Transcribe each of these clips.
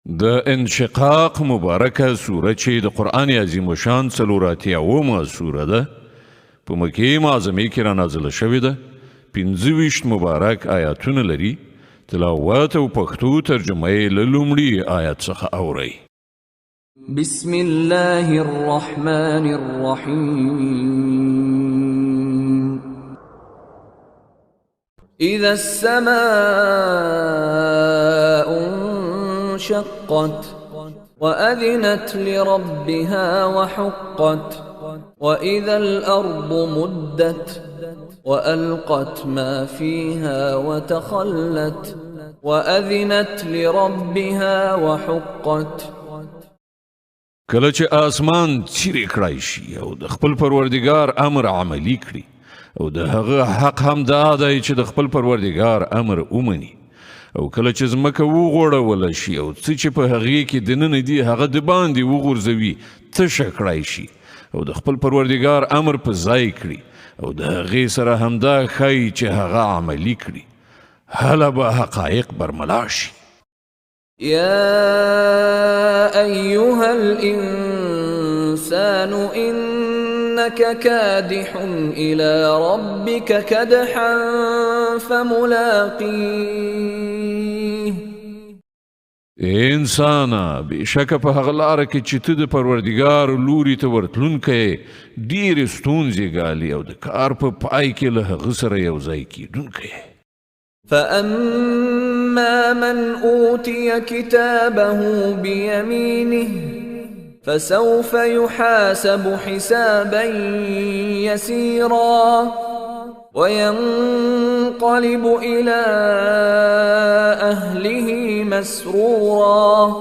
د انشقاق مبارکه سوره چې د قرآن عظیم شان 84مه سوره ده، په مکې معظمې کې را نازله شوې ده. 25 مبارک آیاتونه لري. تلاوت او پښتو ترجمه یې له لومړي آیت څخه اورئ. بسم الله الرحمن الرحیم. إذا السماء انشقت وأذنت لربها وحقت وإذا الأرض مدت وألقت ما فيها وتخلت وأذنت لربها وحقت. کله چې آسمان څیرې کړای شي او د خپل پروردګار امر عملي کړي، او د هغه حق هم دا دی چې د خپل پروردګار امر ومني، او کله چې ځمکه وغوړوله شي او څه چې په هغې کې دننه دي هغه د باندې وغورځوي، تشه کړای شي او د خپل پروردګار امر په ځای کړي، او د هغې سره همدا ښایي چې هغه عملي کړي، هله به حقایق برملا شي. يا أيها الإنسان إنك كادح إلى ربك كدحا فملاقيه. انسانه، بېشکه په هغه لاره کې چې ته د پروردګار لوري ته ورتلونکی یې ډېرې ستونزې ګالي او د کار په پای کې له هغه سره یو ځای کېدونکی یې. فأما من أوتي كتابه بيمينه فسوف يحاسب حسابا يسيرا وينقلب إلى أهله مسرورا.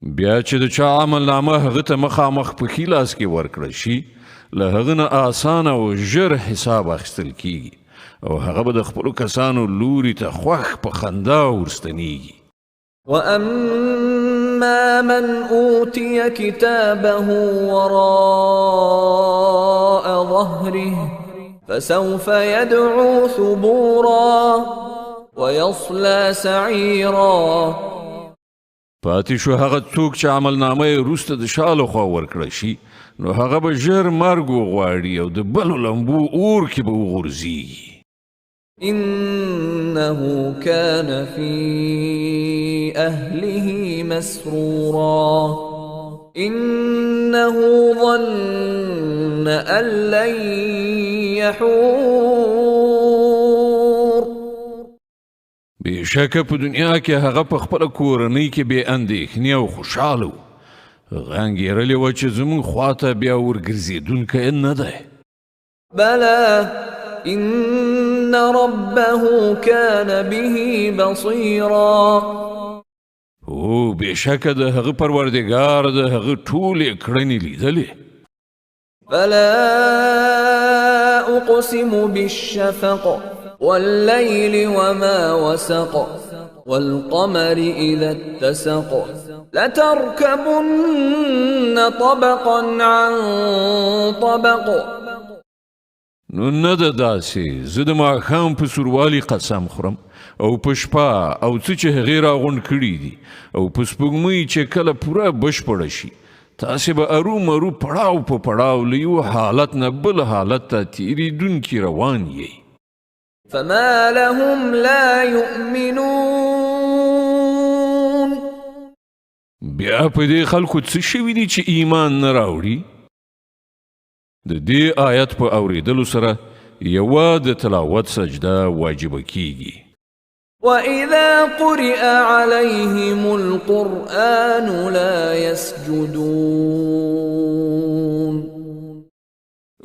بیا چې د چا عمل نامه هغه ته مخامخ په ښي لاس کې ورکړل شي، له هغه نه اسانه او ژر حساب اخیستل کیږي، او هغه به د خپلو کسانو لوري ته خوښ په خندا ورستنیږي. وأما من أوتي كتابه وراء ظهره فسوف يدعو ثبورا ويصلى سعيرا. پاتې شو هغه څوک چې عمل نامه یې وروسته د شا لخوا ورکړه شي، نو هغه به ژر مرګ وغواړي او د بلو لمبو اور کې به وغورځیږي. إنه كان في أهله مسرورا. إنه ظن أن لن يحور. بېشکه په دنیا کې هغه په خپله کورنۍ کې بې اندېښنې او خوشحاله و. هغه انګېرلې وه چې زموږ خواته بیا ورګرځېدونکی نه دی. بلى إن ربه كان به بصيرا. هو، بېشکه د هغه پروردګار د هغه ټولې کړنې لیدلې. فلا أقسم بالشفق والليل وما وسق والقمر إذا اتسق لتركبن طبقا عن طبق. نو نه ده داسې، زه د ماښام په سوروالي قسم خورم، او په شپه او څه چې هغې راغونډ کړي دي، او په سپوږمۍ چې کله پوره بشپړه شي، تاسې به ارومرو پړاو په پړاو له یو حالت نه بل حالت ته تېرېدونکي روان یئ. فما لهم لا يؤمنون. بیا په دې خلکو څه شوي دي چې ایمان نه راوړي؟ د دې آیت په اورېدلو سره یوه د تلاوت سجده واجبه کیږي. وإذا قرئ عليهم القرآن لا يسجدون.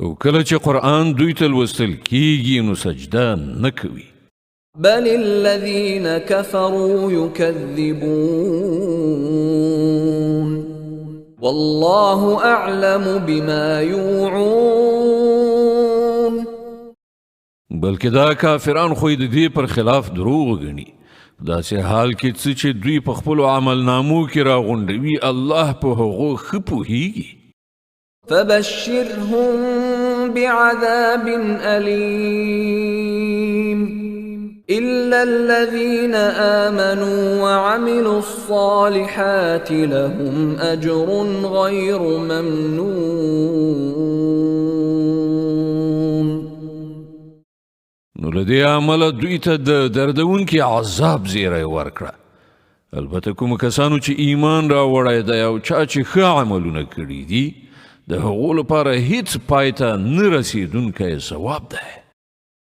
او کله چې قرآن دوی ته لوستل کیږي نو سجده نه کوي. بل الذين كفروا يكذبون والله أعلم بما يوعون. بلکې دا کافران خو یې د دې پر خلاف دروغ ګڼي، په داسې حال کې څه چې دوی په خپلو عملنامو کې راغونډوي الله په هغو ښه پوهیږي. فبشرهم بعذاب أليم. إلا الذين آمنوا وعملوا الصالحات لهم أجر غير ممنون. نو له دې امله دوی ته د دردونکي عذاب زیری ورکړه. البته کوم کسانو چې ایمان راوړی دی او چا چې ښه عملونه کړي دي، د هغو لپاره هیڅ پای ته نه رسېدونکی ثواب دی.